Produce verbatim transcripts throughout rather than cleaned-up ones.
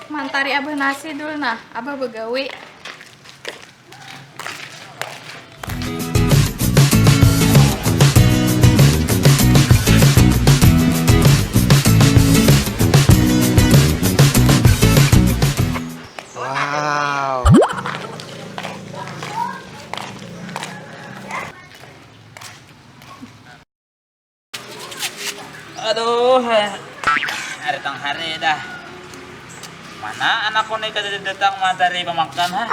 Mantari abah nasi dulu nah, abah begawi. Wow. Aduh, eh. Hari tang hari dah. Mana anakku nih kada datang materi pemakan, ha?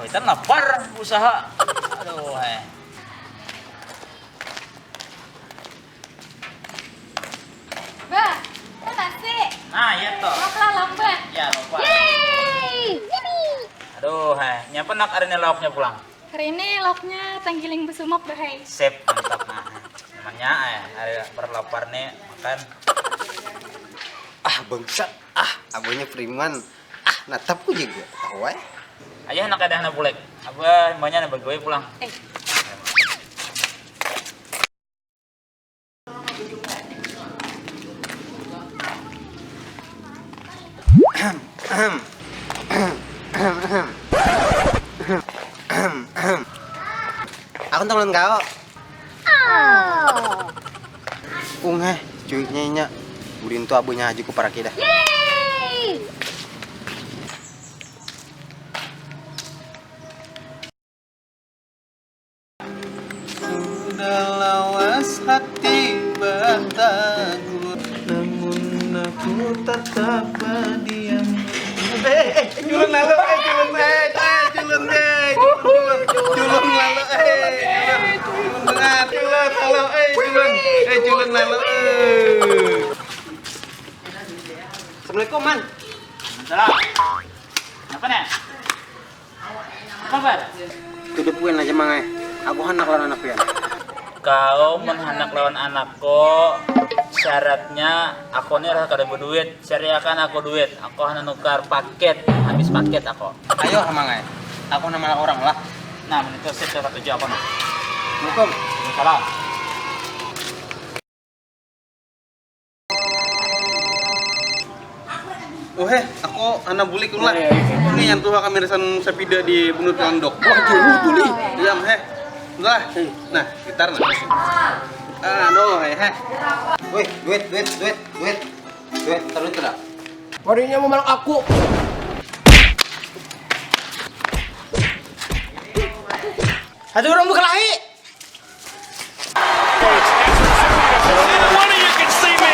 Kawitan lapar usaha. Aduh, eh. Bah, kan nasi. Nah, iya toh. Lapar lambat. Ya, lapar. Yeay. Aduh, eh. Nyapa nak hari ini lauknya pulang? Hari ini lauknya tanggiling besumap bahai. Sip, mantap nah. Namanya eh hari lapar-lapar nih makan. Ah bangsat, ah abahnya preman. Ah natap ku juga tahu eh. Ayah nak ada anak bulek. Abah mbaknya anak begawe pulang. Eh. Aku tolong kau. Ungeh, cuiknya inya. Budin tu abunya haji ku paraki dah. Sudah lawas hati batagul. Namun aku tatap badiam. Eh, eh, eh, culun lalu, eh, culun, eh, eh, culun, eh, culun, culun, culun lalu, eh, culun, culun, culun lalu, eh, culun, eh, culun lalu, eh. Assalamualaikum, Man. Salam. Apa nih? Apa bar? Tuduh puin aja mangai. Aku handak lawan anak pian. Kau mun handak lawan anakku, syaratnya aku ni rasa kada baduit. Cariakan aku duit. Aku handak nukar paket. Habis paket aku. Ayo ha mangai. Aku handak malak urang lah. Nah, mun itu sip sudah katuju aku nah. Assalamualaikum. Waalaikumsalam. Oh heh, aku handak bulik dulu lah. Ini yang tuha kami rasan sapida di bunut landok. Wah, jauh tu lih. Diam heh. Lah. Nah, gitar nah. Aduh, heh heh. Weh, duit, duit, duit, duit. Duit, taruh itu dah. Wadinya memelak aku. Ada orang berkelahi. Neither one of you can see me.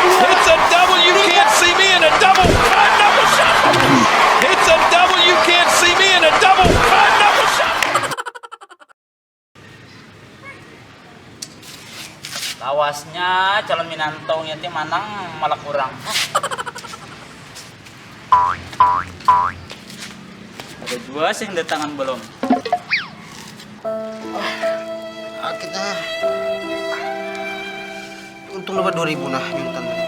It's a double. You can't see me in a double. A double shot. It's a double. You can't see me in a double. A double shot. Lawasnya calon minanto nya ti manang malak urang. Ada jua sing datangan belum. Ah, kita untung dapat dua ribu nah nyuntan tadi.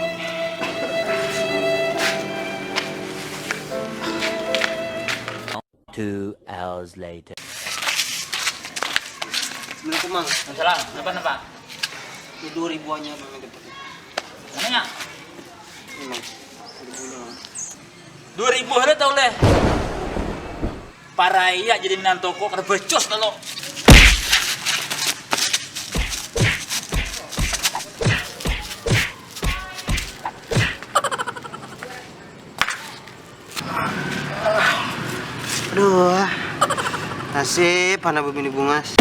Two hours later. Assalamualaikum, Mang. Waalaikumsalam. Napa, napa? Ini dua ribu aja, Mang, dapat. Mananya? Ini, Mang. Dua ribu aja, Mang. Dua ribu ada tau leh. Paraya jadi minantuku kada becus lalu. Aduh, nasib anak bebini bungas.